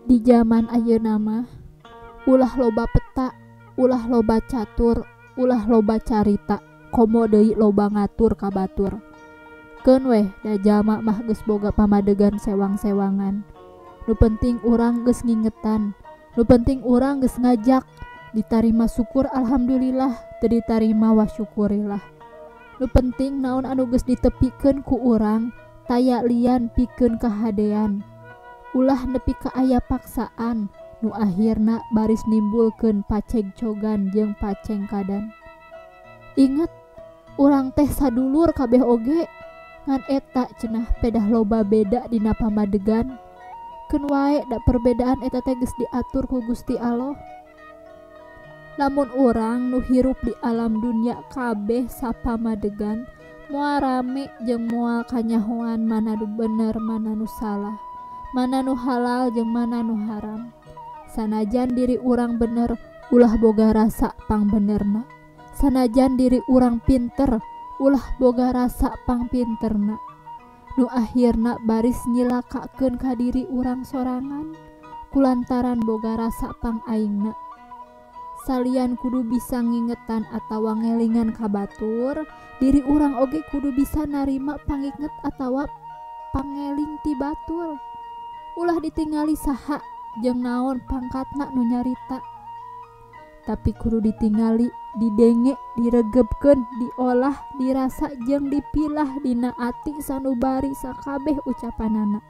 Di jaman ayeuna mah ulah loba peta, ulah loba catur, ulah loba carita, komo deui loba ngatur ka batur. Keun weh da jalma mah geus boga pamadegan sewang-sewangan. Nu penting urang geus ngingetan, nu penting urang geus ngajak, ditarima syukur alhamdulillah, teu ditarima wa syukurillah. Nu penting naon anu geus ditepikeun ku urang, taya lian pikeun kahadean. Ulah nepi ka aya paksaan nu akhirna baris nimbulkeun pacegcogan jeung pacengkadan. Inget, urang teh sadulur kabeh oge, ngan eta cenah pedah loba beda dina pamadegan. Keun wae da perbedaan eta teh geus diatur ku Gusti Allah. Lamun urang nu hirup di alam dunya kabeh sapamadegan, moal rame jeung moal kanyahoan mana nu bener mana nu salah, mana nu halal jeung mana nu haram. Sanajan diri urang bener, ulah boga rasa pangbenerna. Sanajan diri urang pinter, ulah boga rasa pangpinterna. Nu akhirna baris nyilakakeun ka diri urang sorangan kulantaran boga rasa pangaingna. Salian kudu bisa ngingetan atawa ngelingan ka batur, diri urang oge kudu bisa narima panginget atawa pangeling ti batur. Ulah ditingali saha jeung naon pangkatna nu nyarita, tapi kudu ditingali, didenge, diregebkeun, diolah, dirasa jeung dipilah dina ati sanubari sakabeh ucapanana.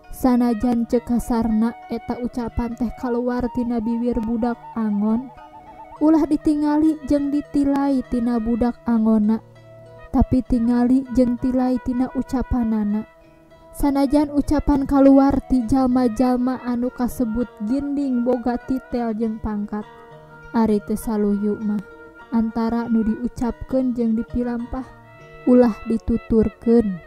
Sanajan ceuk kasarna eta ucapan teh kaluar tina biwir budak angon, ulah ditingali jeung ditilai tina budak angonna, tapi tingali jeung tilai tina ucapanana. Sanajan ucapan kaluar ti jalma-jalma anu kasebut ginding boga titel jeung pangkat, ari teu saluyu mah antara nu diucapkeun jeung dipilampah, ulah dituturkeun.